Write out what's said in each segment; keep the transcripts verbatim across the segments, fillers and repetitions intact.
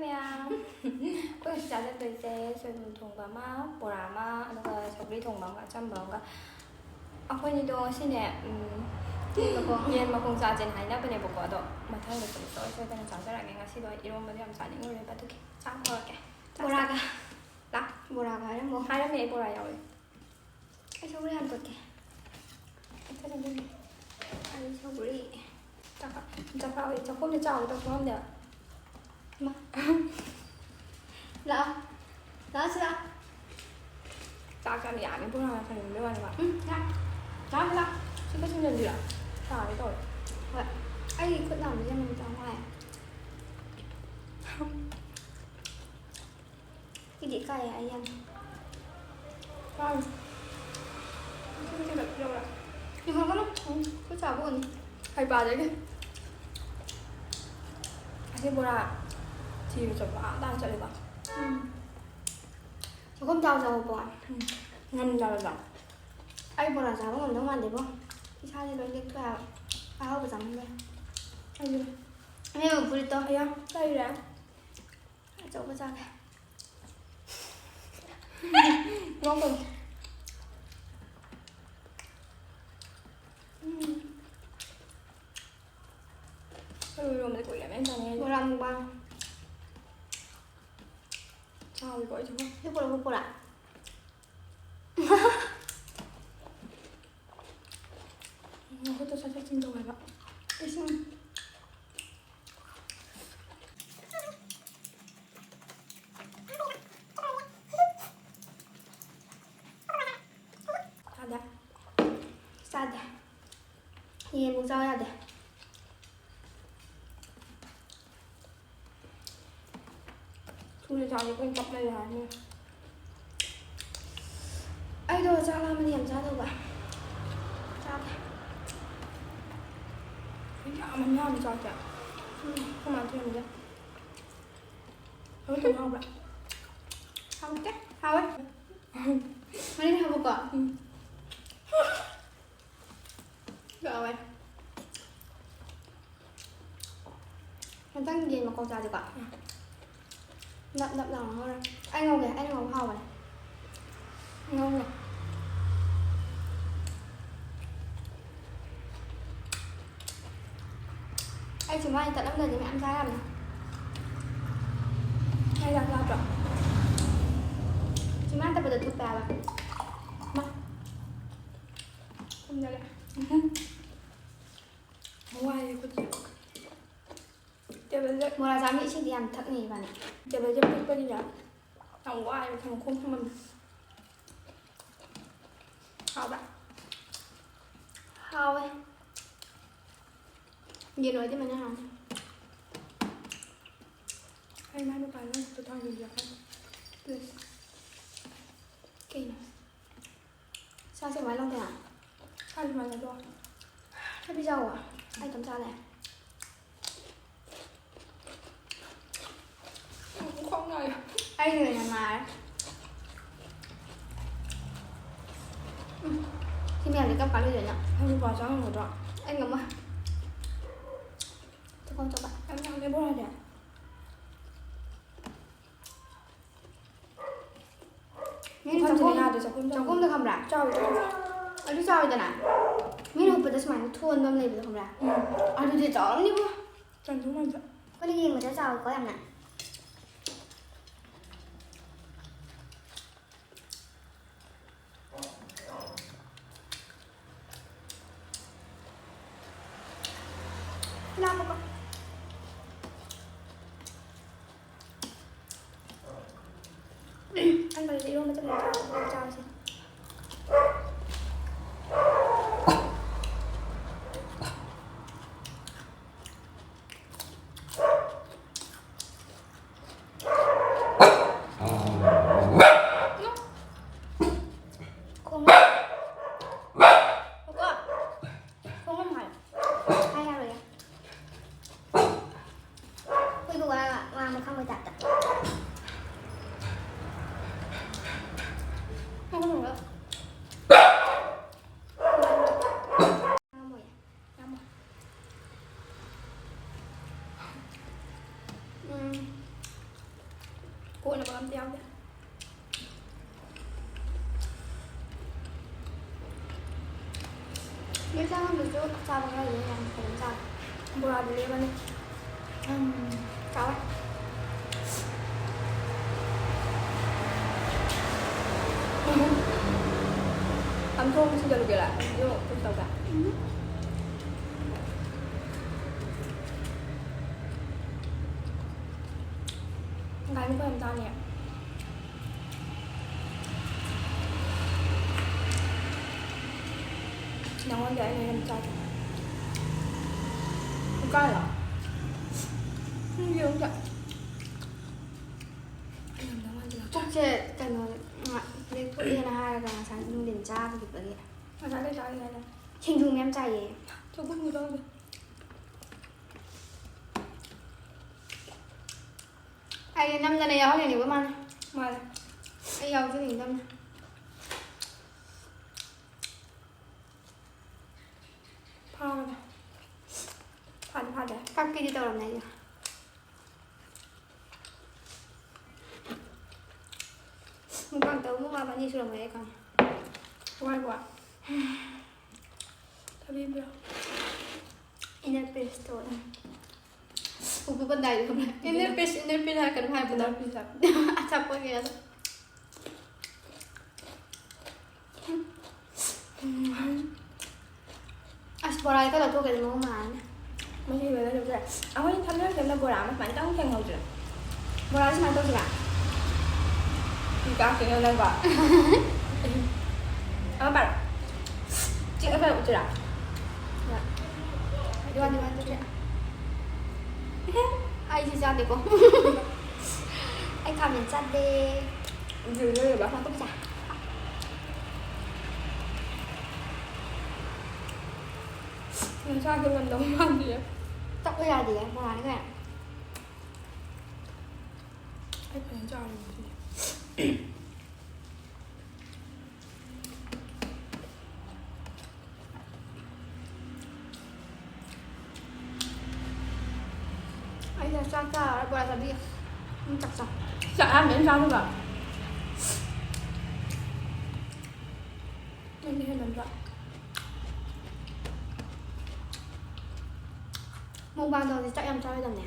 ꯃꯌꯥꯝ, ꯑꯩꯈꯣꯏ ꯍꯧꯖꯤꯛ ꯆꯥꯖꯗꯣꯏꯁꯦ ꯁꯣꯏꯕꯨꯝ ꯊꯣꯡꯕ ꯑꯃ, ꯕꯣꯔꯥ ꯑꯃ, ꯑꯗꯨꯒ ꯁꯧꯒ꯭ꯔꯤ ꯊꯣꯡꯕ ꯑꯃꯒ ꯑꯆꯝꯕ ꯑꯃꯒ꯫ ꯑꯩꯈꯣꯏꯅꯤꯗꯣ ꯉꯁꯤꯅꯦ, ꯎꯝ, ꯌꯦꯟ ꯃꯈꯣꯡ ꯆꯥꯁꯦꯅ ꯍꯥꯏꯅꯕꯅꯦꯕꯀꯣ, ꯑꯗꯣ ꯃꯊꯪꯗ ꯁꯨꯝ ꯁꯣꯏ ꯁꯣꯏꯗꯅ ꯆꯥꯖꯔꯛꯑꯒꯦ꯫ ꯉꯁꯤꯗꯣ ꯏꯔꯣꯝꯕꯗꯣ ꯌꯥꯝ ꯆꯥꯅꯤꯡꯉꯨꯔꯦꯕ, ꯑꯗꯨꯒꯤ ꯆꯥꯛ ꯍꯧꯔꯛꯀꯦ꯫ ꯆꯥꯛ ꯕꯣꯔꯥꯒ꯫ ꯂꯥ꯫ ꯕꯣꯔꯥꯒ ꯍꯥꯏꯔꯝꯃꯣ꯫ ꯍꯥꯏꯔꯝꯃꯦ, ꯑꯩ ꯕꯣꯔꯥ ꯌꯥꯎꯋꯦ꯫ ꯑꯩ ꯁꯧꯒ꯭ꯔꯤ ꯍꯥꯟꯅ ꯇꯣꯠꯀꯦ꯫ ꯑꯩ ꯁꯧꯒ꯭ꯔꯤ꯫ ꯆꯥꯛꯈꯥ-, ꯆꯥꯛꯈꯥꯎ-, ꯆꯥꯛꯈꯣꯝꯁꯦ ꯆꯥꯎꯋꯦ, ꯇꯧꯊꯣꯛ ꯉꯝꯗꯦꯕ꯫ ꯏꯃꯥ꯫ ꯂꯥꯛꯑꯣ꯫ ꯂꯥꯛꯑꯣ ꯁꯤ ꯂꯥꯛꯑꯣ꯫ ꯆꯥꯛꯁꯦ ꯌꯥꯝ ꯌꯥꯝꯃꯦ, ꯄꯨꯔꯥ ꯉꯥꯛꯇꯅꯦ, ꯂꯣꯏ ꯋꯥꯅꯦꯕ꯫ ꯎꯝ, ꯂꯥꯛꯑꯣ꯫ ꯂꯥꯛꯑꯣ ꯁꯤ ꯂꯥꯛꯑꯣ꯫ ꯁꯤ ꯂꯣꯏꯁꯤꯟꯖꯟꯁꯤꯔꯣ? ꯇꯥꯒꯦ ꯇꯧꯋꯦ꯫ ꯍꯣꯏ꯫ ꯑꯩꯒꯤ ꯈꯨꯠ ꯅꯥꯕꯁꯦ ꯌꯥꯝ ꯅꯨꯡꯉꯥꯏꯇꯕ ꯃꯥꯜꯂꯦ꯫ ꯑꯩꯗꯤ ꯏꯀꯥꯏꯌꯦ ꯑꯩ ꯌꯥꯝ꯫ ꯄꯥꯝꯃꯤ꯫ ꯁꯤ ꯃꯆꯦꯠ ꯈꯛ ꯄꯤꯔꯛꯎꯔꯥ? ꯌꯦꯡꯍꯧꯒꯅꯨ꯫ ꯎꯝ, ꯈꯨꯠ ꯆꯥꯕ ꯎꯅꯤ꯫ ꯍꯩꯄꯥꯗꯒꯤ꯫ ꯑꯁꯤ ꯕꯣꯔꯥ ꯊꯤꯕ ꯆꯠꯄ ꯑꯥ ꯇꯥꯟꯅ ꯆꯠꯂꯦꯀꯣ꯫ ꯎꯝ꯫ ꯆꯥꯛꯈꯨꯝ ꯆꯥꯎ ꯆꯥꯎꯕꯀꯣ꯫ ꯎꯝ꯫ ꯉꯝꯗꯕꯗꯣ꯫ ꯑꯩ ꯕꯣꯔꯥ ꯆꯥꯕ ꯉꯝꯗꯧ ꯃꯥꯟꯗꯦꯕꯣ꯫ ꯏꯁꯥꯁꯦ ꯂꯣꯏ ꯂꯦꯛꯊꯣꯛꯑꯦ ꯍꯥꯏꯕ꯫ ꯑꯍꯥꯎꯕ ꯆꯥꯃꯟꯕꯩ꯫ ꯑꯩꯁꯨꯅꯦ꯫ ꯑꯩ ꯐꯨꯔꯤꯠꯇꯣ꯫ ꯑꯌꯥ, ꯀꯩꯔꯦ? ꯑꯆꯧꯕ ꯆꯥꯒꯦ꯫ ꯅꯣꯛꯀꯅꯨ꯫ ꯎꯝ꯫ ꯑꯂꯨ ꯏꯔꯣꯝꯕꯗꯤ ꯀꯨꯏꯔꯦ ꯑꯩꯅ ꯆꯥꯅꯤꯡꯉꯤꯁꯦ꯫ ꯕꯣꯔꯥ ꯃꯨꯛꯕꯥꯡ꯫ ꯆꯥꯎꯋꯤꯀꯣ ꯑꯩꯁꯨ꯫ ꯁꯤ ꯄꯨꯔꯛꯎ, ꯄꯨꯔꯥ꯫ ꯃꯈꯨꯠꯇ ꯁꯠ ꯁꯠ ꯆꯤꯡꯗꯧ ꯍꯥꯏꯕ꯫ ꯏꯁꯤꯡ꯫ ꯆꯥꯗꯦ꯫ ꯆꯥꯗꯦ꯫ ꯌꯦꯟꯕꯨꯛ ꯆꯥꯎ ꯌꯥꯗꯦ꯫ ꯊꯨꯅ ꯆꯥꯒꯦ, ꯑꯩꯈꯣꯏꯅ ꯀꯞ ꯂꯩꯔꯦ ꯍꯥꯏꯔꯅꯤ꯫ ꯑꯩꯗꯣ ꯆꯥꯛ ꯂꯥꯝꯃꯗꯤ ꯌꯥꯝ ꯆꯥꯗꯧꯕ꯫ ꯆꯥꯒꯦ꯫ ꯌꯥꯝ ꯌꯥꯝ ꯆꯥꯒꯦ꯫ ꯎꯝ, ꯑꯩꯈꯣꯏ ꯃꯥꯅ ꯊꯣꯡꯕꯁꯦ꯫ ꯍꯧꯖꯤꯛ ꯊꯣꯡꯕ ꯍꯥꯎꯕ꯭ꯔꯥ? ꯍꯥꯎꯇꯦ꯫ ꯍꯥꯎꯋꯦ꯫ ꯃꯅꯤꯡ ꯍꯥꯞꯄꯨꯀꯣ꯫ ꯎꯝ꯫ ꯌꯥꯎꯋꯦ꯫ ꯃꯊꯪ ꯌꯦꯟ ꯃꯈꯣꯡ ꯆꯥꯁꯤꯀꯣ꯫ ꯎꯝ꯫ ꯅꯞ ꯅꯞ ꯂꯥꯎꯅ ꯉꯧꯔꯦ꯫ ꯑꯩ ꯉꯧꯒꯦ, ꯑꯩꯅ ꯉꯧꯕ ꯍꯥꯎꯕꯅꯦ꯫ ꯉꯧꯔꯦ꯫ ꯑꯩ ꯆꯤꯝꯕꯥꯜ ꯇꯠꯂꯝꯗ꯭ꯔꯗꯤ ꯃꯌꯥꯝ ꯆꯥ ꯌꯥꯕꯅꯦ꯫ ꯑꯩ ꯆꯥꯛ ꯆꯥꯗ꯭ꯔꯣ? ꯆꯤꯝꯕꯥꯜ ꯇꯠꯄꯗꯣ ꯊꯨꯞꯄꯦ ꯍꯥꯏꯕ꯫ ꯃꯥ꯫ ꯊꯨꯝꯖꯜꯂꯦ꯫ ꯋꯥꯏꯌꯦ ꯈꯨꯠꯁꯦ꯫ ꯇꯦꯕꯜꯁꯦ ꯃꯣꯔꯥ ꯆꯥꯝꯃꯤ ꯏꯁꯤꯡꯗꯤ ꯌꯥꯝ ꯊꯛꯅꯩ ꯏꯕꯥꯅꯤ꯫ ꯇꯦꯕꯜꯁꯦ ꯄꯤꯛꯄꯅꯤꯅ ꯌꯥꯝ ꯋꯥꯏꯌꯦꯕ ꯊꯝꯃ ꯈꯣꯡ ꯊꯝꯃꯝ꯫ ꯍꯥꯎꯕ꯭ꯔꯥ? ꯍꯥꯎꯋꯦ꯫ ꯌꯦꯟ ꯑꯣꯏꯔꯗꯤ ꯃꯅꯥ ꯍꯥꯎꯅꯤ꯫ ꯑꯩ ꯃꯥꯏ ꯃꯄꯥꯟꯗ ꯑꯃꯨꯛꯇ ꯊꯥꯡꯖꯤꯟꯕꯤꯔꯛꯀꯅꯨ꯫ ꯄ꯭ꯂꯤꯖ꯫ ꯀꯩꯅꯣ? ꯆꯥꯛꯁꯦ ꯀꯃꯥꯏꯅ ꯂꯧꯗꯣꯏꯅꯣ? ꯆꯥꯛꯁꯦ ꯀꯃꯥꯏꯅ ꯂꯧꯗꯣꯏꯅꯣ? ꯆꯥꯛ ꯄꯤꯖꯥꯎꯋꯣ꯫ ꯑꯩ ꯑꯗꯨꯝ ꯆꯥ ꯂꯩꯔꯦ꯫ ꯈ꯭ꯋꯥꯡ ꯅꯥꯏ꯫ ꯑꯩꯒꯤꯅ ꯌꯥꯝ ꯅꯥꯔꯦ꯫ ꯎꯝ꯫ ꯁꯤ ꯃꯌꯥꯝꯁꯦ ꯀꯔꯝ ꯀꯥꯟ ꯂꯣꯏꯗꯣꯏꯅꯣ? ꯅꯪ ꯅꯨꯄꯥ ꯆꯥ ꯉꯝꯒꯗ꯭ꯔꯣ? ꯑꯩ ꯉꯝꯃꯣꯏ꯫ ꯆꯥꯛꯈꯨꯝ ꯆꯠꯄ꯫ ꯌꯥꯝ ꯌꯥꯝꯃꯦ ꯕꯣꯔꯥꯁꯦ꯫ ꯃꯤꯅ ꯄꯨꯈꯝꯁꯤꯅ ꯆꯥꯛꯈꯨꯝ-, ꯌꯥꯗ꯭ꯔꯦ, ꯆꯥꯛꯈꯨꯝ ꯆꯪꯕ꯫ ꯆꯥꯛꯈꯨꯝꯗ ꯈꯪꯕ꯭ꯔꯥ? ꯆꯥꯎꯋꯦ, ꯆꯥꯎꯋꯦ꯫ ꯑꯗꯨ ꯆꯥꯎꯋꯤꯗꯅ? ꯃꯤꯅ ꯎꯞꯄꯗ ꯁꯨꯃꯥꯏꯅ ꯊꯣꯟꯕ ꯑꯃ ꯂꯩꯕꯗꯣ ꯈꯪꯕ꯭ꯔꯥ? ꯎꯝ꯫ ꯑꯗꯨꯗꯤ ꯆꯥꯎꯔꯝꯅꯤꯕꯣ꯫ ꯆꯟꯗꯧ ꯃꯥꯟꯗ꯭ꯔꯣ? ꯑꯩꯈꯣꯏꯅ ꯌꯦꯡꯕꯗ ꯆꯥꯎꯋꯤꯀꯣ ꯌꯥꯝꯅ꯫ ꯂꯥꯞꯄꯀꯣ꯫ ꯑꯩ ꯃꯔꯤꯁꯦ ꯏꯔꯣꯟꯕ ꯆꯠꯂꯒ ꯆꯥꯔꯁꯦ꯫ ꯈꯣꯡ-, ꯉꯥꯏꯈꯣꯀꯣ꯫ ꯈꯣꯡ ꯑꯃ ꯍꯥꯏꯌꯣ꯫ ꯍꯥꯏ ꯌꯥꯔꯣꯏꯌꯦ꯫ ꯑꯩꯈꯣꯏꯕꯨ ꯋꯥ ꯉꯥꯡꯕ ꯈꯪꯕꯩ ꯇꯥꯏꯞꯇ꯫ ꯈꯣꯡ ꯑꯃ ꯍꯥꯏꯌꯣ꯫ ꯉꯥꯡꯉꯝꯃꯣꯏꯌꯦ꯫ ꯉꯥꯡꯉꯝꯃꯣꯏ꯫ ꯎꯝ꯫ ꯀꯣꯠꯅꯕ ꯑꯝꯇ ꯌꯥꯎꯗꯦ꯫ ꯃꯦꯠ ꯆꯥꯉꯝꯗꯨꯁꯨ ꯆꯥꯕ ꯈꯔ ꯂꯩ, ꯌꯥꯝ ꯐꯖꯅ ꯆꯥꯕ꯫ ꯕꯣꯔꯥꯗꯨ ꯂꯦꯝꯃꯅꯤ꯫ ꯎꯝ, ꯆꯥꯎꯋꯦ꯫ ꯑꯝꯊꯣꯛ ꯑꯃ ꯁꯤꯡꯖꯜꯂꯨꯒꯦꯔꯥ? ꯑꯗꯨ ꯀꯩꯁꯨ ꯇꯧꯗꯦ꯫ ꯎꯝ꯫ ꯒꯥꯔꯤ ꯃꯈꯣꯟ ꯌꯥꯝ ꯇꯥꯅꯤꯌꯦ꯫ ꯅꯉꯣꯟꯗ ꯑꯩꯅ ꯌꯥꯝ ꯆꯥꯗꯦ꯫ ꯀꯥꯏꯔꯣ? ꯌꯦꯔꯨꯝꯁꯦ꯫ ꯄꯨꯛꯁꯦ ꯀꯩꯅꯣ, ꯉ-, ꯂꯦꯛꯊꯣꯛꯑꯦꯅ ꯍꯥꯏꯔꯒ ꯉꯁꯥꯏ ꯅꯨꯡꯊꯤꯟ ꯆꯥꯈꯤꯕꯒꯤ꯫ ꯉꯁꯥꯏ ꯀꯩ ꯆꯥꯈꯤꯒꯦ ꯍꯥꯏꯅꯣ? ꯁꯤꯡꯖꯨ ꯃꯌꯥꯝ ꯆꯥꯏꯌꯦ꯫ ꯆꯒꯨꯝꯁꯨ ꯆꯥꯈꯤꯗꯦ꯫ ꯑꯩꯗꯤ ꯅꯝꯗꯅ ꯌꯥꯎꯍꯜꯂꯤꯅꯦꯀꯣ ꯃꯥꯅ꯫ ꯃꯥꯅꯦ꯫ ꯑꯩ ꯌꯥꯎꯖꯅꯤꯡꯗꯕꯅꯦ꯫ ꯐꯥꯔꯕ? ꯐꯥꯗꯤ ꯐꯥꯗꯦ꯫ ꯀꯞꯀꯦꯗꯤ ꯇꯧꯔꯝꯅꯦ ꯑꯩꯁꯨ꯫ ꯃꯨꯛꯕꯥꯡ ꯇꯧꯕ ꯃꯃꯥ ꯑꯅꯤ ꯁꯨꯔꯝꯃꯣꯏ ꯑꯩ ꯈꯪꯉꯦ꯫ ꯋꯥꯏ ꯋꯥ꯫ ꯊꯕꯤꯕ꯭ꯔꯣ? Inner peace ꯇꯧꯋꯦ꯫ ꯎꯄꯨ ꯄꯟꯗꯥꯏꯗꯣ ꯈꯪꯕ꯭ꯔꯥ? Inner peace, inner peace ꯍꯥꯏꯔꯛꯀꯅꯨ ꯍꯥꯏꯕꯗꯣ꯫ Inner peace ꯍꯥꯏꯕ꯫ ꯑꯆꯥꯄꯣꯠ ꯀꯩꯀꯥꯗꯣ꯫ ꯑꯁ, ꯕꯣꯔꯥꯗꯤ ꯈꯔ ꯂꯧꯊꯣꯛꯀꯦꯗꯤ ꯃꯑꯣꯡ ꯃꯥꯜꯂꯅꯤ꯫ ꯃꯍꯤ ꯂꯣꯏꯅ ꯂꯧꯊꯣꯛꯑꯦ꯫ ꯑꯩꯈꯣꯏꯅ ꯊꯝꯅꯔꯛꯇꯕꯅ ꯕꯣꯔꯥ ꯑꯃ ꯁꯨꯃꯥꯏꯅ ꯇꯧ ꯊꯦꯡꯅꯍꯧꯗ꯭ꯔꯦ꯫ ꯕꯣꯔꯥꯁꯦ ꯁꯨꯃꯥꯏꯅ ꯇꯧꯁꯤꯔꯥ? ꯐꯤ ꯀꯥꯔꯛꯇꯣꯏꯅꯦ ꯅꯪꯀꯣ꯫ ꯑꯃ ꯄꯥꯏꯔꯣ꯫ ꯆꯤꯛꯑꯒ ꯎꯠꯁꯤꯔꯥ? ꯍꯣꯏ꯫ One, one, two, three. ꯑꯩꯁꯦ ꯆꯥꯗꯦꯀꯣ꯫ ꯑꯩ ꯈꯥꯃꯦꯟ ꯆꯥꯗꯦ꯫ ꯑꯗꯨ ꯂꯣꯏꯔꯕ? ꯅꯥꯀꯨꯞꯄꯤ ꯆꯥꯏ꯫ ꯅꯁꯥꯗꯣ ꯉꯝꯗꯧ ꯃꯥꯟꯗꯦ꯫ ꯇꯛꯄ ꯌꯥꯗꯦ, ꯕꯣꯔꯥꯅꯤ ꯀꯩꯅꯣ꯫ ꯑꯩ ꯐꯖꯅ ꯆꯥꯔꯦ ꯉꯁꯤꯗꯤ꯫ ꯑꯩꯅ ꯆꯥꯛ ꯆꯥꯔ ꯕꯣꯔꯥ ꯆꯥꯕꯤꯒꯦ꯫ ꯎꯝ, ꯆꯥꯛ ꯆꯥ꯫ ꯆꯥꯛ ꯌꯥꯝ ꯃꯌꯥꯝ ꯆꯥꯗꯕ꯫ ꯅꯪꯗꯤ ꯍꯦꯟꯃꯟꯗ꯭ꯔꯣ? ꯃꯨꯛꯕꯥꯡ ꯇꯧꯔꯗꯤ ꯆꯥꯛ ꯌꯥꯝ ꯆꯥꯔꯣꯏꯗꯕꯅꯦ꯫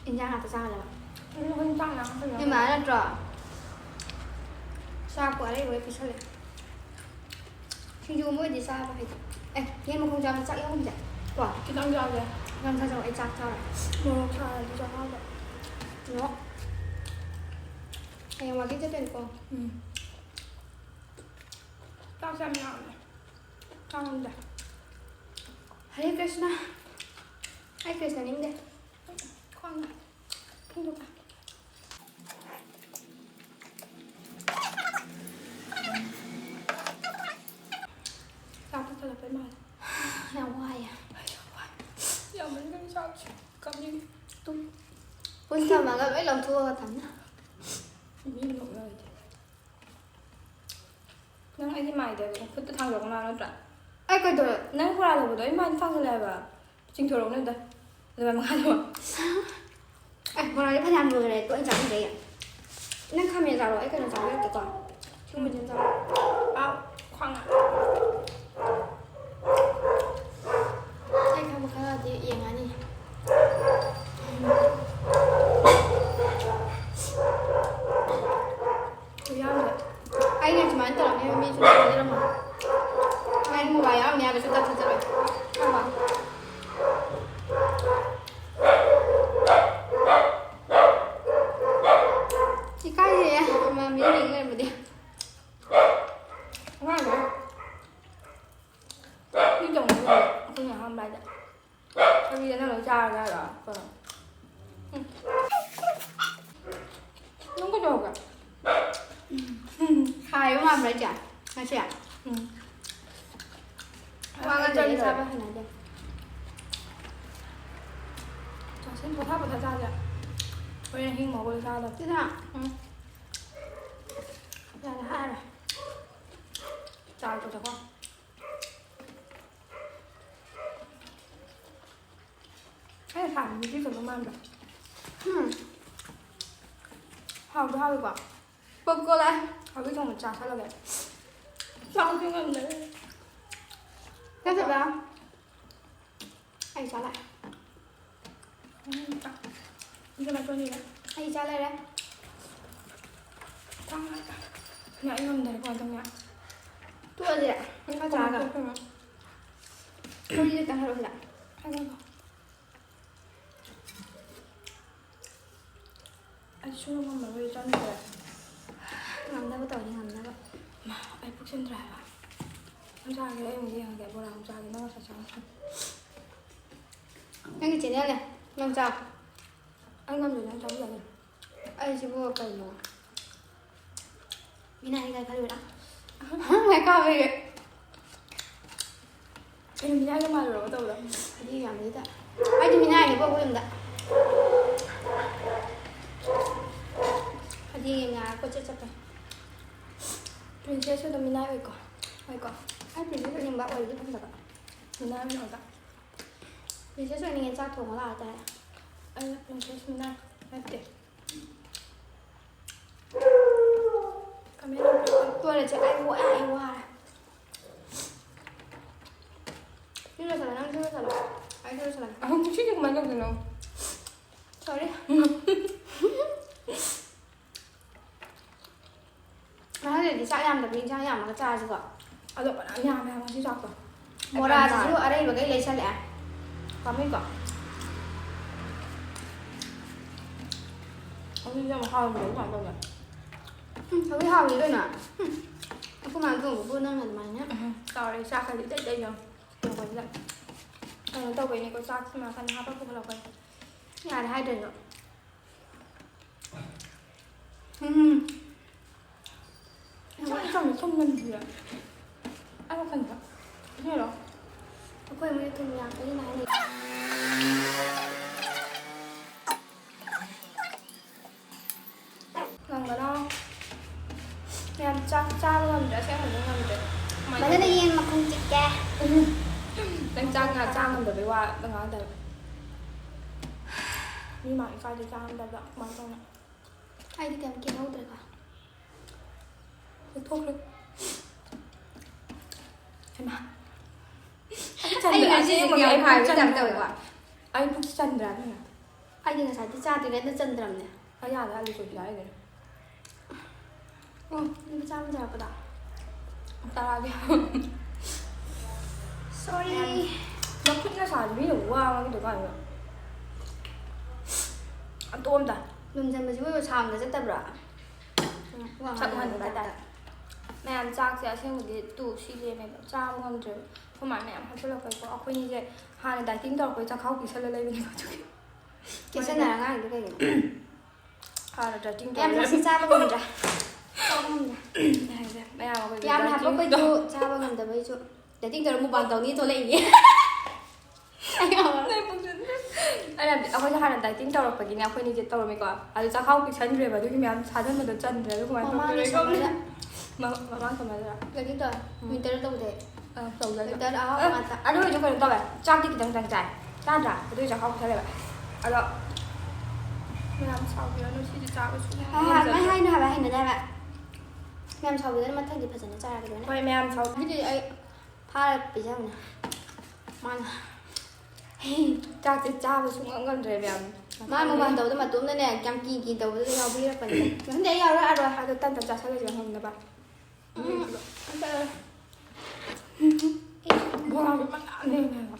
ꯏꯟꯖꯥꯡ ꯉꯥꯛꯇ ꯆꯥꯒꯗꯕ꯫ ꯑꯗꯨ ꯑꯩꯈꯣꯏ ꯆꯥꯛ ꯌꯥꯝ ꯆꯥꯗꯕ꯫ ꯅꯣꯏ ꯃꯥ ꯅꯠꯇ꯭ꯔꯣ? ꯆꯥꯛꯄꯨ ꯑꯔꯩꯕ ꯍꯦꯛ ꯄꯤꯁꯜꯂꯦ꯫ ꯁꯤꯡꯖꯨ ꯑꯃ ꯑꯣꯏꯗꯤ ꯆꯥꯕ ꯍꯩꯇꯦ꯫ ꯑꯦ, ꯌꯦꯟ ꯃꯈꯣꯡ ꯆꯥꯕ ꯆꯥꯛ ꯌꯥꯎꯍꯟꯁꯦ꯫ ꯀꯣ? ꯈꯤꯇꯪ ꯆꯥꯒꯦ꯫ ꯈꯤꯇꯪ ꯆꯥꯖꯧ, ꯑꯩ ꯆꯥꯛ ꯆꯥꯔꯣꯏ꯫ ꯃꯣꯔꯣꯛ ꯁꯥꯔꯗꯤ ꯆꯥꯛꯍꯥꯎꯗ꯫ ꯅꯣ꯫ ꯍꯌꯦꯡ ꯋꯥꯀꯤꯡ ꯆꯠꯇꯣꯏꯅꯤꯀꯣ꯫ ꯎꯝ꯫ ꯆꯥꯛ ꯆꯥꯅꯤꯡꯉꯛꯑꯕꯅꯦ꯫ ꯆꯥ ꯉꯝꯗꯦ꯫ ꯍꯔꯦ ꯀ꯭ꯔꯤꯁꯅ꯫ ꯑꯩ ꯀ꯭ꯔꯤꯁꯅ ꯅꯤꯡꯗꯦ꯫ ꯈ꯭ꯋꯥꯡ ꯅꯥꯏ꯫ ꯈꯪꯗꯦꯗ꯫ ꯆꯥꯛ ꯆꯥꯁꯜꯂꯛꯄꯩ ꯃꯥꯜꯂꯦ꯫ ꯌꯥꯝ ꯋꯥꯏꯌꯦ꯫ ꯌꯥꯝꯃꯟꯕꯒꯤ ꯆꯥꯛꯁꯦ ꯀꯞꯅꯤꯡꯉꯦ꯫ ꯇꯨꯝ꯫ ꯄꯨꯟ ꯊꯝꯃꯒ ꯂꯣꯏ ꯂꯧꯊꯣꯛꯑꯒ ꯊꯝꯃꯦ꯫ ꯃꯤ ꯅꯣꯛꯅꯔꯗꯤ꯫ ꯅꯪ ꯑꯩꯒꯤ ꯃꯥꯏꯗ ꯈꯨꯠꯇ ꯊꯥꯡꯖꯧ ꯃꯥꯜꯂꯣ ꯅꯠꯇ꯭ꯔꯥ? ꯑꯩ ꯀꯩꯗꯧꯔꯦ? ꯅꯪ ꯈꯨꯔꯥ ꯂꯧꯕꯗꯣ ꯑꯩ ꯃꯥꯏꯗ ꯊꯥꯡꯖꯜꯂꯦ ꯍꯥꯏꯕ꯫ ꯆꯤꯡꯊꯣꯔꯛꯎꯅꯦ ꯑꯝꯇ꯫ ꯑꯗꯨꯃꯥꯏ ꯃꯈꯥꯗ꯫ ꯑꯦ, ꯃꯣꯔꯥꯗꯤ ꯐꯅꯌꯥꯝ ꯂꯣꯏꯔꯦ, ꯇꯣꯏꯅ ꯆꯥꯅꯤꯡꯗꯦ ꯑꯩ꯫ ꯅꯪ ꯈꯥꯃꯦꯟ ꯆꯥꯔꯣ, ꯑꯩ ꯀꯩꯅꯣ ꯆꯥꯕ ꯌꯥꯗꯦꯀꯣ꯫ ꯁꯤꯒꯨꯝꯕꯁꯤ ꯑꯗꯨꯝ ꯆꯥꯔꯣ꯫ ꯑꯥꯎ, ꯈ꯭ꯋꯥꯡ ꯅꯥꯏ꯫ ꯑꯩ ꯈꯪꯕ ꯈꯔꯗꯤ ꯌꯦꯡꯉꯅꯤ꯫ ꯈꯨꯌꯥꯝꯁꯦ꯫ ꯑꯩꯅ ꯁꯨꯃꯥꯏꯅ ꯇꯧꯔꯝꯅꯦꯕ, ꯃꯤ ꯁꯨꯡꯊꯥ ꯊꯥꯖꯔꯝꯃꯣꯏ꯫ ꯑꯩ ꯃꯣꯕꯥꯏꯜ ꯌꯥꯎꯔꯝꯅꯦ ꯍꯥꯏꯕ ꯁꯨꯡꯊꯥ ꯊꯥꯖꯔꯣꯏ꯫ ꯈꯪꯉꯕ? ꯏꯀꯥꯏꯖꯩꯌꯦ, ꯃꯌꯥꯝ ꯃꯤ ꯌꯦꯡ ꯂꯩꯔꯝꯕꯗꯤ꯫ ꯑꯉꯥꯡꯗꯣ ꯃꯤ ꯇꯧꯅꯕꯅꯦ ꯑꯩꯈꯣꯏꯅ ꯑꯍꯥꯟꯕ ꯍꯥꯏꯗ꯫ ꯊꯕꯤꯗ ꯅꯪ ꯂꯣꯏ ꯆꯥꯔꯒ ꯍꯥꯏꯔꯣ? ꯀꯩꯅꯣ? ꯎꯝ꯫ ꯅꯪ ꯀꯩꯗꯧꯔꯒꯦ? ꯈꯥꯏꯕ ꯃꯥꯟꯕ꯭ꯔꯥ, ꯏꯆꯦ? ꯉꯁꯤ? ꯎꯝ꯫ ꯋꯥ ꯉꯥꯡꯗꯕꯤ ꯆꯥꯕ ꯍꯩꯅꯗꯦ꯫ ꯆꯥꯁꯤꯟ ꯄꯣꯊꯥ ꯄꯣꯊꯥ ꯆꯥꯁꯦ꯫ ꯍꯣꯔꯦꯟ ꯑꯍꯤꯡ ꯃꯧꯕꯗ ꯆꯥꯗꯕ꯫ ꯁꯤꯗ? ꯎꯝ꯫ ꯌꯥꯔꯦ, ꯍꯥꯏꯔꯦ꯫ ꯆꯥꯔ ꯆꯠꯊꯣꯛꯈꯣ꯫ ꯑꯩꯅ ꯁꯥꯕ ꯅꯨꯄꯤ ꯐꯖꯕ ꯃꯥꯟꯕ꯭ꯔꯥ? ꯎꯝ꯫ ꯍꯥꯎꯗꯤ ꯍꯥꯎꯋꯤꯀꯣ꯫ ꯄꯞꯀꯣꯔꯟ ꯂꯥꯛꯑꯦ꯫ ꯍꯧꯖꯤꯛ ꯊꯣꯡꯕ ꯆꯥꯁꯜꯂꯒꯦ꯫ ꯆꯥꯕꯗꯤ ꯉꯝꯗꯔꯦ꯫ ꯅꯠꯇꯕ꯫ ꯑꯩ ꯆꯥ ꯂꯥꯛꯑꯦ꯫ ꯎꯝ, ꯆꯥ-, ꯏꯆꯦ ꯃꯥꯏꯀꯣꯟꯁꯤꯗ꯫ ꯑꯩ ꯆꯥ ꯂꯩꯔꯦ꯫ ꯆꯥ ꯂꯥꯛꯑꯦ꯫ ꯌꯥ, ꯑꯩ ꯉꯝꯗꯔꯦ ꯀꯃꯥꯏꯅ ꯇꯧꯅꯤ? ꯇꯣꯛꯑꯁꯤꯔ? ꯈꯔ ꯆꯥꯔꯒ꯫ ꯇꯣꯛꯑꯣ, ꯇꯣꯛꯑꯣ꯫ ꯊꯣꯏꯗꯤ ꯈꯤꯇꯪ ꯍꯥꯏꯔꯛꯑꯣ ꯁꯤꯗ꯫ ꯍꯥꯏꯔꯛꯑꯣ꯫ ꯑꯩ ꯁꯨꯡꯉꯝ ꯉꯝꯃꯔꯣꯏ, ꯆꯥꯅꯤꯡꯗ꯭ꯔꯦ꯫ ꯉꯝꯅꯕ ꯇꯧꯅꯤ, ꯉꯝꯅꯕ꯫ ꯃꯥ, ꯑꯩ ꯄꯨꯛ ꯊꯟꯗ꯭ꯔꯦ ꯍꯥꯏꯕ꯫ ꯅꯪ ꯆꯥꯒꯦ, ꯑꯩ ꯑꯃꯨꯛ ꯌꯦꯡꯉꯒꯦ꯫ ꯕꯣꯔꯥ ꯑꯃꯨꯛ ꯆꯥꯒꯦ, ꯅꯪ ꯉꯁꯥꯏ ꯆꯥꯕꯗꯣ꯫ ꯅꯪꯒꯤ ꯆꯦꯅꯦꯜꯅꯦ, ꯅꯪ ꯆꯥꯎ꯫ ꯑꯩ ꯉꯝꯗ꯭ꯔꯦ, ꯅꯪ ꯆꯥꯕꯤꯔꯣ ꯑꯗꯨꯝ꯫ ꯑꯩꯁꯤꯕꯨ ꯀꯩꯅꯣ? ꯃꯤꯅꯥꯏꯅꯤ ꯀꯥꯏ ꯈꯜꯂꯨꯔꯥ? ꯃꯥꯏ ꯀꯥꯕꯩ꯫ ꯀꯩꯅꯣ ꯃꯤꯅꯥꯏꯒ ꯃꯥꯜꯂꯨꯔꯕ ꯇꯧꯕꯗꯣ? ꯐꯗꯤ ꯌꯥꯝꯕꯗꯨꯗ꯫ ꯑꯩꯗꯤ ꯃꯤꯅꯥꯏꯅꯦꯀꯣ ꯑꯩꯈꯣꯏ ꯌꯨꯝꯗ꯫ ꯐꯗꯤ ꯌꯦꯡꯉꯒ ꯀꯣꯏꯆꯠ ꯆꯠꯄꯅꯦ꯫ ꯄ꯭ꯔꯤꯟꯁꯦꯁꯁꯨ ꯑꯗꯨꯝ ꯃꯤꯅꯥꯏ ꯑꯣꯏꯀꯣ? ꯑꯣꯏꯀꯣ? ꯑꯩ ꯄ꯭ꯔꯤꯟꯁꯦꯁ ꯑꯣꯏꯅꯤꯡꯕ, ꯑꯣꯏꯕꯗꯤ ꯐꯪꯗꯕ꯫ ꯃꯤꯅꯥꯏ ꯑꯣꯏꯅ ꯑꯣꯏꯕ꯫ ꯄ꯭ꯔꯤꯟꯁꯦꯁ ꯑꯣꯏꯅꯤꯡꯉꯦ, ꯆꯥꯛ ꯊꯣꯡꯉ ꯂꯥꯛꯑꯣ ꯍꯥꯏꯇꯥꯔꯦ꯫ ꯑꯩꯅ ꯄ꯭ꯔꯤꯟꯁꯦꯁ ꯃꯤꯅꯥꯏ ꯅꯠꯇꯦ꯫ ꯀꯃꯦꯟ ꯑꯃ ꯄꯤꯔꯛꯑꯣ꯫ ꯇꯣꯏꯂꯦꯠ ꯆꯠꯂꯦ, ꯑꯩ ꯋꯥ-, ꯑꯩ ꯋꯥꯔꯦ꯫ ꯁꯤ ꯂꯣꯏꯁꯜꯂꯣ, ꯅꯪ ꯁꯤ ꯂꯣꯏꯁꯜꯂꯣ꯫ ꯑꯩ ꯁꯤ ꯂꯣꯏꯁꯜꯂꯒꯦ꯫ ꯑꯍꯨꯝ, ꯁꯤꯗꯤ ꯀꯃꯥꯏꯅ ꯇꯧꯗꯣꯏꯅꯣ? Sorry꯫ ꯃꯊꯪꯗꯗꯤ ꯆꯥꯛ ꯌꯥꯝꯗꯕꯤ ꯏꯟꯁꯥꯡ ꯌꯥꯝꯃꯒ ꯆꯥꯁꯤꯀꯣ꯫ ꯑꯗꯣ ꯐꯅꯌꯥꯝ ꯌꯥꯝꯃꯦ ꯍꯥꯏꯕ ꯉꯁꯤ ꯆꯥꯛꯇꯣ꯫ ꯕꯣꯔꯥꯁꯤꯁꯨ ꯌꯥꯝ ꯃꯥꯜꯂꯦ꯫ ꯑꯔꯩꯕꯈꯩ ꯂꯩꯁꯜꯂꯛꯑꯦ꯫ ꯄꯥꯝꯃꯨꯏꯀꯣ? ꯍꯧꯖꯤꯛꯇꯤ ꯌꯥꯝ ꯍꯥꯎꯔꯝꯗ꯭ꯔꯦ, ꯀꯃꯥꯏꯅ ꯇꯧꯒꯦ? ꯎꯝ, ꯁꯧꯒ꯭ꯔꯤ ꯍꯥꯎꯏ ꯀꯩꯅꯣ꯫ ꯎꯝ, ꯑꯩꯈꯣꯏ ꯃꯥꯅ ꯊꯣꯡꯕꯕꯨ ꯅꯪꯅ ꯑꯗꯨꯃꯥꯏꯅ꯫ ꯎꯝ, ꯆꯥꯎꯔꯦ, ꯆꯥꯛꯀꯗꯤ ꯏꯇꯩ ꯏꯇꯩꯅ ꯊꯣꯡꯕꯁꯤꯗ꯫ ꯀꯩꯅꯣ ꯇꯧꯕꯩꯅꯦꯀꯣ, ꯆꯥꯛꯁꯤ ꯅꯥꯀꯟꯗ ꯍꯥꯞꯄ ꯄꯨꯈꯠꯂꯛꯄꯩ꯫ ꯌꯥꯔꯦ ꯍꯥꯏꯗ꯭ꯔꯁꯨ꯫ ꯎꯝ꯫ ꯆꯥꯛ ꯆꯪꯕ ꯊꯨꯝ ꯅꯝꯗꯤꯌꯦ꯫ ꯑꯩ ꯋꯥꯈꯜꯗ꯫ ꯑꯗꯨꯏꯔꯣ? ꯑꯩꯈꯣꯏ ꯏꯃꯨꯡꯗꯤ ꯊꯨꯝ ꯌꯥꯛꯄꯅꯤꯅ ꯍꯥꯏꯅꯩ꯫ ꯉꯝꯒꯅꯣ꯫ ꯌꯥꯝ ꯆꯥꯛ ꯆꯥꯕ ꯉꯝꯗ꯭ꯔꯦ, ꯑꯁꯦꯡꯕꯩꯁꯨ ꯉꯝꯗ꯭ꯔꯦ꯫ ꯀꯃꯥꯏꯅ ꯃꯗꯨꯅ ꯇꯧꯅꯤ? ꯌꯦꯟ ꯃꯈꯣꯡ ꯆꯤꯛꯀꯦ꯫ ꯅꯪ ꯆꯥꯛ ꯉꯥ-, ꯆꯥ ꯉꯝꯗꯕꯩ ꯋꯥ ꯉꯥꯡꯗꯕ꯫ ꯃꯤ ꯃꯥꯡ ꯏꯀꯥꯏꯗ ꯆꯥ ꯉꯝꯗꯕ ꯀꯃꯥꯏꯅ ꯇꯧꯅꯤ? ꯑꯩꯗꯤ ꯀꯩꯝ ꯀꯦꯍꯧꯗ꯭ꯔꯦꯀꯣ꯫ ꯂꯧꯊꯣꯛꯈ꯭ꯔꯦ꯫ ꯍꯩꯃꯥ꯫ ꯑꯩ ꯉꯁꯤ ꯌꯥꯝ ꯍꯥꯏꯕ ꯇꯥꯏꯞ ꯇꯧꯋꯦꯀꯣ꯫ ꯑꯩ ꯄꯨꯛ ꯆꯟꯗ꯭ꯔꯥ ꯑꯗꯨꯅ? ꯑꯩꯗꯤ ꯉꯁꯥꯏꯗꯤ ꯆꯥꯗ꯭ꯔꯤꯉꯩꯗ ꯆꯟꯗ꯭ꯔꯕꯅꯦ꯫ ꯑꯩ ꯑꯥꯗ ꯑꯂꯨ ꯆꯣꯞꯁꯤ ꯍꯥꯏꯈ꯭ꯔꯦ꯫ ꯑꯣ, ꯂꯨꯄꯥ ꯆꯥꯝꯃ ꯇꯥꯔꯛꯄꯗ꯫ ꯇꯔꯥꯒꯤ꯫ ꯁꯣꯔꯤ꯫ ꯅꯈꯨꯠ ꯅꯁꯥꯁꯤ ꯃꯤꯅ ꯋꯥ ꯉꯥꯡꯗꯧ ꯀꯥꯟꯗ꯫ ꯑꯇꯣꯝꯗ꯫ ꯂꯨꯝꯖꯟꯕꯁꯤꯕꯨ ꯁꯥꯡꯅ ꯆꯠꯇꯕ꯭ꯔꯥ? ꯋꯥ ꯆꯞ ꯉꯥꯡꯕ ꯃꯥꯟꯅꯕ ꯇꯥꯏꯞꯇ꯫ ꯍꯥꯏꯇꯥꯔꯦ꯫ ꯃꯌꯥꯝ ꯆꯥꯛꯁꯦ ꯑꯁꯦꯡꯕꯗꯤ ꯇꯨ ꯁꯤ ꯂꯦꯝꯃꯦꯕ꯫ ꯆꯥꯕ ꯉꯝꯗ꯭ꯔꯦꯕ꯫ ꯑꯩꯈꯣꯏ ꯃꯥ ꯃꯌꯥꯝ ꯍꯥꯞꯆꯤꯜꯂꯛꯄꯩꯀꯣ꯫ ꯑꯩꯈꯣꯏꯅꯤꯁꯦ ꯍꯥꯟꯅ dieting ꯇꯧꯔꯛꯄꯩ ꯆꯥꯛꯈꯥꯎ ꯄꯤꯛꯁꯜꯂ ꯂꯩꯕꯅꯦꯕ ꯑꯗꯨꯒꯤ꯫ ꯀꯦꯁꯟꯅꯔ ꯉꯥꯡꯉꯤꯗꯣ ꯀꯩꯒꯤꯅꯣ? ꯍꯥꯟꯅ dieting ꯌꯥꯝ ꯇꯧꯔꯛꯄꯩ꯫ ꯅꯨꯡꯁꯤ ꯆꯥꯕ ꯉꯝꯗ꯭ꯔꯥ? ꯆꯥꯕ ꯉꯝꯗ꯭ꯔꯥ? ꯍꯥꯏꯁꯦ ꯃꯌꯥꯝ ꯑꯩꯈꯣꯏꯒꯤ ꯌꯥꯝ dieting ꯍꯥꯞꯄꯛꯄꯩꯁꯨ ꯆꯥꯕ ꯉꯝꯗꯕꯩꯁꯨ꯫ Dieting ꯇꯧꯔ mukbang ꯇꯧꯅꯤ ꯊꯣꯛꯂꯛꯏꯅꯦ꯫ ꯑꯩꯅ ꯍꯥꯏꯕꯗꯤ ꯑꯩꯈꯣꯏꯁꯦ ꯍꯥꯟꯅ dieting ꯇꯧꯔꯛꯄꯒꯤꯅꯦ ꯑꯩꯈꯣꯏꯅꯤꯁꯦ ꯇꯧꯔꯝꯃꯤꯀꯣ꯫ ꯑꯗꯨ ꯆꯥꯛꯈꯥꯎ ꯄꯤꯛꯁꯟꯈ꯭ꯔꯦꯕ ꯑꯗꯨꯒꯤ ꯃꯌꯥꯝ ꯁꯥꯖꯟꯕꯗꯣ ꯆꯟꯗ꯭ꯔꯦ ꯑꯗꯨ ꯀꯃꯥꯏꯅ ꯃꯃꯥꯡꯒꯤ ꯇꯧꯗꯣꯏꯅꯣ ꯈꯪꯗꯦ꯫ summerꯗ ꯃ- ꯃꯃꯥꯡ summerꯗ꯫ Dieting ꯇꯧꯔ winter ꯇꯧꯗꯦ꯫ ꯑ, ꯇꯧꯗ꯭ꯔꯁꯨ꯫ Winter ꯑꯍꯥꯎꯕ ꯑ, ꯉꯥꯛꯇ꯫ ꯑꯗꯨ ꯑꯣꯏꯔꯁꯨ ꯀꯩꯅꯣ ꯇꯧꯋꯦ꯫ ꯆꯥꯛꯇꯤ ꯈꯤꯇꯪ ꯈꯤꯇꯪ ꯆꯥꯏ꯫ ꯆꯥꯗ꯭ꯔꯥ? ꯑꯗꯨ ꯑꯣꯏꯔꯁꯨ ꯆꯥꯛꯈꯥꯎ ꯄꯤꯛꯁꯜꯂꯦꯕ꯫ ꯑꯗꯣ ꯃꯌꯥꯝ ꯁꯥꯎꯕꯤꯔꯅꯨ ꯁꯤꯁꯦ ꯆꯥꯕ ꯁꯨꯡꯉꯝ ꯍꯣꯏ ꯍꯣꯏ ꯃꯩ ꯉꯝꯖꯗ꯭ꯔꯦ꯫ ꯍꯥꯏꯅꯨ ꯍꯥꯏꯕ ꯍꯩꯅꯗꯦ ꯍꯥꯏꯕ꯫ ꯃꯌꯥꯝ ꯁꯥꯎꯕꯤꯒꯅꯨ ꯃꯊꯪꯗꯤ ꯐꯖꯅ ꯆꯥꯔꯒꯦ ꯂꯣꯏꯅ꯫ ꯍꯣꯏ ꯃꯌꯥꯝ ꯁꯥꯎ- ꯑꯗꯨꯗꯤ ꯑꯩ ꯐꯥꯔ ꯄꯤꯖꯕꯅꯦ꯫ ꯃꯥꯅ꯫ ꯆꯥꯛꯁꯦ ꯆꯥꯕ ꯁꯨꯡꯉꯝ ꯉꯝꯗ꯭ꯔꯦ ꯃꯌꯥꯝ꯫ ꯃꯥ mukbang ꯇꯧꯕꯗ ꯃꯇꯣꯝꯗꯅꯦ ꯌꯥꯝ ꯀꯤ ꯀꯤ ꯇꯧꯕꯗꯨꯗ ꯌꯥꯎꯕꯤꯔꯛꯄꯅꯦ꯫ ꯃꯊꯪꯗꯤ ꯑꯩ ꯌꯥꯎꯔꯛꯑꯔꯣꯏ꯫ ꯑꯗꯣ ꯇꯟ ꯇꯟ ꯆꯥꯁꯜꯂꯁꯦ ꯍꯪꯅꯕ꯫ ꯎꯝ, ꯑꯝꯇ ꯕꯣꯔꯥꯁꯨ ꯃꯌꯥꯝ ꯂꯩꯔꯝꯃꯦꯕ꯫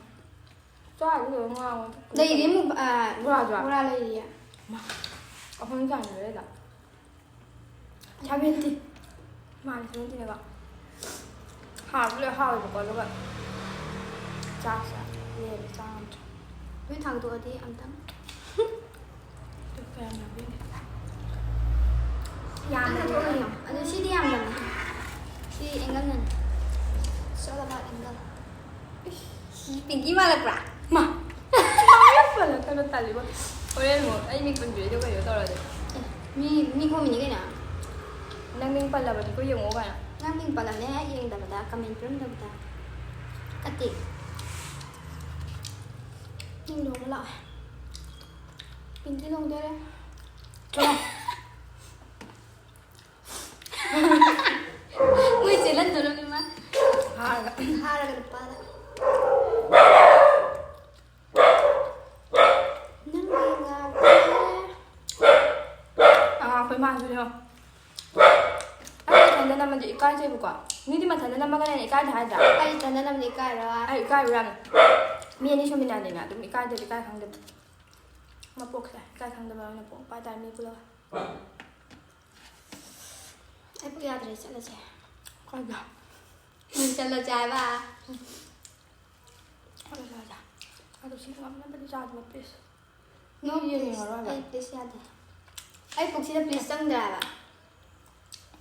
ꯆꯥꯕꯗꯣ ꯉꯥꯡꯉꯣ꯫ ꯂꯩꯔꯤ ꯑꯃꯨꯛ, ꯑ, ꯕꯣꯔꯥꯁꯨ? ꯕꯣꯔꯥ ꯂꯩꯔꯤꯌꯦ꯫ ꯑꯩꯈꯣꯏꯅ ꯆꯥꯅꯤꯡꯕ ꯂꯩꯗ꯫ Seventy꯫ ꯃꯥꯅꯤ, seventyꯅꯦꯕ꯫ ꯍꯥꯎꯕꯗꯤ ꯂꯣꯏ ꯍꯥꯎꯋꯦꯕꯀꯣ, ꯑꯗꯨꯒ ꯆꯥꯛꯁꯦ ꯂꯦꯝꯃꯦ, ꯆꯥ ꯉꯝꯗ꯭ꯔꯦ꯫ ꯂꯣꯏ ꯊꯥꯡꯗꯣꯛꯑꯗꯤ ꯑꯝꯇꯪ꯫ ꯑꯗꯨ ꯀꯌꯥꯝ ꯌꯥꯝꯕꯤꯔꯦ? ꯌꯥꯝꯅ ꯊꯣꯛꯑꯣꯏꯅꯣ꯫ ꯑꯗꯨ ꯁꯤꯗꯤ ꯌꯥꯝꯗꯕꯅꯦ꯫ ꯁꯤ angle ꯅꯅꯦ꯫ It's all about angle꯫ ꯁꯤ ꯄꯤꯡꯀꯤ ꯃꯥꯜꯂꯛꯄ꯭ꯔꯥ? ꯃꯥ꯫ ꯄꯜꯂꯛꯀꯅꯣ, ꯇꯜꯂꯤꯕꯣ꯫ ꯍꯣꯔꯦꯟ ꯑꯃꯨꯛ ꯑꯩ ꯃꯤꯡ ꯄꯟꯕꯤꯔꯗꯤ ꯀꯩꯅꯣ ꯇꯧꯔꯗꯤ꯫ ꯑꯦ, ꯃꯤ, ꯃꯤ ꯈꯣꯝꯃꯤꯅꯤ ꯀꯩꯅꯣ꯫ ꯅꯪ ꯃꯤꯡ ꯄꯜꯂꯕꯅꯤꯀꯣ, ꯌꯦꯡꯉꯣ ꯀꯥꯏꯅ꯫ ꯅꯪ ꯃꯤꯡ ꯄꯜꯂꯝꯅꯦ ꯍꯦꯛ ꯌꯦꯡꯗꯕꯗ, comment ꯄꯤꯔꯝꯗꯕꯗ꯫ ꯀꯠꯇꯦ꯫ ꯅꯪ ꯂꯨꯍꯣꯡꯕ ꯂꯥꯛꯑꯣ꯫ ꯄꯤꯡꯀꯤ ꯂꯨꯍꯣꯡꯗꯣꯔꯦ꯫ ꯆꯠꯂꯣ꯫ ꯏꯃꯥꯟꯁꯨꯅꯦ꯫ ꯑꯩ ꯃꯊꯟꯗ ꯅꯝꯃꯗꯤ ꯏꯀꯥꯏꯖꯩꯕꯀꯣ꯫ ꯃꯤꯗꯤ ꯃꯊꯟꯗ ꯅꯝꯃꯒꯅ ꯍꯦꯟꯅ ꯏꯀꯥꯏꯗꯦ ꯍꯥꯏꯗ꯭ꯔꯥ? ꯑꯩ ꯏꯊꯟꯗ ꯅꯝꯕꯗꯤ ꯏꯀꯥꯏꯔꯣꯏ꯫ ꯑꯩ ꯏꯀꯥꯏꯕ ꯌꯥꯝꯅ꯫ ꯃꯤ ꯑꯅꯤ ꯁꯨꯃꯤꯟꯅꯗꯣꯏꯅ ꯑꯗꯨꯝ ꯏꯀꯥꯏꯗ꯭ꯔꯗꯤ ꯏꯀꯥꯏ ꯈꯪꯗꯦꯕ꯫ ꯃꯄꯣꯛꯁꯦ ꯏꯀꯥꯏ ꯈꯪꯗꯕ ꯑꯣꯏꯅ ꯄꯣꯛꯄ ꯍꯥꯏꯇꯥꯔꯦ ꯃꯤ ꯄꯨꯜꯂꯒ꯫ ꯑꯩ ꯄꯨꯛ ꯌꯥꯗ꯭ꯔꯦ, ꯆꯠꯂꯁꯦ꯫ ꯀꯥꯏꯗ? ꯅꯪ ꯆꯠꯂꯁꯦ ꯍꯥꯏꯕ꯫ ꯆꯠꯂꯁꯦ ꯍꯥꯏꯕ꯫ ꯑꯗꯣ ꯁꯤ ꯉꯝꯅꯕꯗꯤ ꯆꯥꯗꯕ, please꯫ No, ꯌꯦꯡꯅꯤꯡꯉꯔꯣꯏ please꯫ ꯍꯥꯏꯕ꯫ ꯑꯩ please ꯌꯥꯗꯦ꯫ ꯑꯩ ꯄꯨꯛꯁꯤꯗ please ꯆꯪꯗ꯭ꯔꯦ ꯍꯥꯏꯕ꯫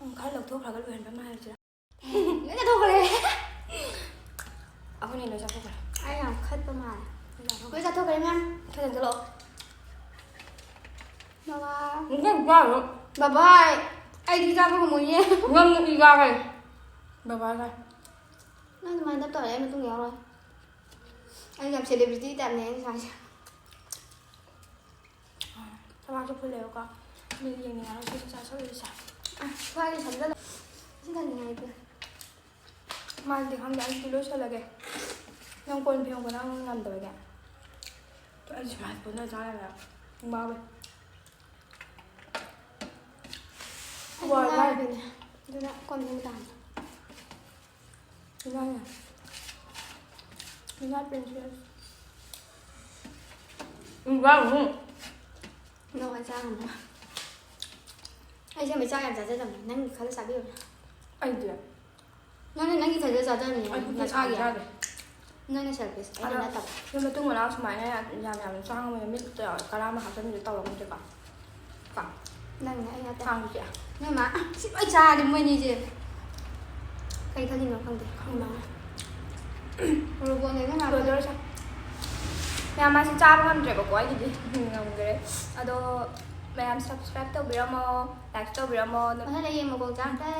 ꯎꯝ, ꯈꯔ ꯂꯧꯊꯣꯛꯈ꯭ꯔꯒ ꯂꯣꯏꯍꯟꯕ ꯑꯃ ꯍꯥꯏꯔꯁꯤꯔꯥ? ꯂꯣꯏ ꯆꯥꯊꯣꯛꯈ꯭ꯔꯦ꯫ ꯑꯩꯈꯣꯏꯅ ꯂꯣꯏ ꯆꯥꯊꯣꯛꯈ꯭ꯔꯦ꯫ ꯑꯩ ꯌꯥꯝ ꯈꯠꯄ ꯃꯥꯜꯂꯦ꯫ ꯂꯣꯏ ꯆꯥꯊꯣꯛꯈ꯭ꯔꯦ꯫ ꯂꯣꯏ ꯆꯥꯊꯣꯛꯈ꯭ꯔꯦ, ꯃꯌꯥꯝ꯫ ꯈꯔ ꯆꯪꯁꯤꯜꯂꯛꯑꯣ꯫ ꯕꯕꯥ꯫ ꯅꯪ ꯆꯥꯔꯨꯔꯣ꯫ ꯕꯕꯥ, ꯑꯩꯗꯤ ꯆꯥꯕ ꯉꯝꯃꯣꯏꯌꯦ꯫ ꯅꯪ ꯅꯨꯄꯤ ꯆꯥꯈ꯭ꯔꯦ꯫ ꯕꯕꯥ ꯆꯥꯏ꯫ ꯅꯪ ꯑꯗꯨꯃꯥꯏꯅ ꯇꯧꯔꯦ, ꯑꯩ ꯃꯇꯨꯡ ꯌꯥꯎꯔꯣꯏ꯫ ꯑꯩ ꯌꯥꯝ celebrity type ꯅꯦ ꯑꯩꯅ ꯁꯥꯏꯁꯦ꯫ ꯊꯕꯥꯛꯁꯨ ꯐꯨꯜꯂꯦꯕꯀꯣ꯫ ꯃꯤꯅ ꯌꯦꯡꯅꯤꯡꯉꯔꯣꯏ ꯁꯤ ꯆꯥꯁꯜꯂꯤꯁꯦ꯫ ꯑ, ꯁ꯭ꯋꯥꯏꯗ ꯁꯝꯖꯜꯂꯣ꯫ ꯁꯤ ꯀꯔꯤꯅꯣ ꯍꯥꯏꯗꯣ? ꯃꯥꯗꯤ ꯈꯪꯗꯦ, ꯑꯩꯗꯤ ꯂꯣꯏꯁꯜꯂꯒꯦ꯫ ꯅꯪ ꯀꯣꯟ ꯐꯦꯡꯉꯛꯄ ꯅꯪ ꯉꯝꯗꯕꯒꯤ꯫ ꯑꯩ ꯁꯨꯃꯥꯏꯅ ꯄꯨꯟꯅ ꯆꯥꯔꯒ ꯉꯥꯎꯋꯦ꯫ ꯑꯩꯗꯤ ꯋꯥꯏ, ꯋꯥꯏ꯫ ꯉꯥꯎꯔꯤꯅꯦ꯫ ꯑꯗꯨꯅ ꯀꯣꯟ ꯐꯦꯡꯕ ꯇꯥꯕꯅꯤ꯫ ꯏꯃꯥꯅ꯫ ꯏꯃꯥ princess꯫ ꯏꯃꯥ, ꯎꯝ꯫ ꯅꯣꯡ ꯑꯩ ꯆꯥ ꯉꯝꯃꯣꯏ꯫ ꯑꯩ ꯑꯁꯦꯡꯕꯩ ꯆꯥꯛ ꯌꯥꯝ ꯆꯥꯖꯗꯕꯅꯤ꯫ ꯅꯪꯒꯤ ꯈꯜꯂ ꯆꯥꯕꯤꯕꯅꯤ꯫ ꯑꯩꯗꯤ? ꯅꯪꯅ ꯅꯪꯒꯤ ꯈꯜꯂ ꯆꯥꯖꯕꯅꯤ, ꯑꯩ ꯄꯨꯛꯇꯤ ꯅꯁꯥꯒꯤ꯫ ꯆꯥꯎ ꯆꯥꯗꯦ꯫ ꯅꯪꯅ selfish, ꯑꯩꯅ ꯑꯗꯣ ꯅꯠꯇꯕ꯫ ꯁꯤ ꯃꯇꯨꯡ ꯃꯅꯥꯎ ꯁꯨꯃꯥꯏꯅ ꯌꯥꯝ ꯌꯥꯝ ꯆꯥ ꯉꯝꯃꯣꯏ꯫ ꯃꯤꯠꯇ ꯀꯔꯥ ꯑꯃ ꯍꯥꯞꯆꯟꯕꯤꯗꯣ ꯇꯧꯔꯛꯀꯅꯨꯀꯣ꯫ ꯀꯣ? ꯅꯪꯅ ꯑꯩ ꯅꯠꯇꯦ꯫ ꯈꯥꯡꯁꯦ꯫ ꯅꯣꯏ ꯃꯥ, ꯁꯤ ꯂꯣꯏ ꯆꯥꯔꯗꯤ ꯃꯣꯏꯅꯤꯁꯦ꯫ ꯀꯩ ꯈꯜꯂꯤꯅꯣ ꯈꯪꯗꯦ, ꯈꯪꯗꯦ꯫ ꯃꯣꯔꯣꯛ ꯕꯣꯟ ꯂꯩꯕ ꯃꯥꯜꯂꯦ꯫ ꯂꯣꯏꯗꯣꯔꯦ ꯁꯦ꯫ ꯃꯌꯥꯝ ꯃꯥꯁꯤ ꯆꯥꯕ ꯉꯝꯗ꯭ꯔꯦꯕꯀꯣ, ꯑꯩꯒꯤꯗꯤ ꯉꯝꯈ꯭ꯔꯦ꯫ ꯑꯗꯣ ꯃꯌꯥꯝ subscribe ꯇꯧꯕꯤꯔꯝꯃꯣ, like ꯇꯧꯕꯤꯔꯝꯃꯣ꯫ ꯃꯊꯪꯗ ꯌꯦꯡꯉꯣꯀꯣ, ꯆꯥꯈ꯭ꯔꯦ꯫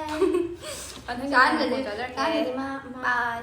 ꯃꯊꯪꯗ ꯆꯥꯍꯟꯗ꯭ꯔꯗꯤ, ꯌꯦꯡꯉꯣꯀꯣ, ꯆꯥꯖꯔꯛꯀꯦ꯫ ꯆꯥꯍꯟꯗ꯭ꯔꯗꯤ ꯃꯥ, ꯃꯥ꯫ Bye꯫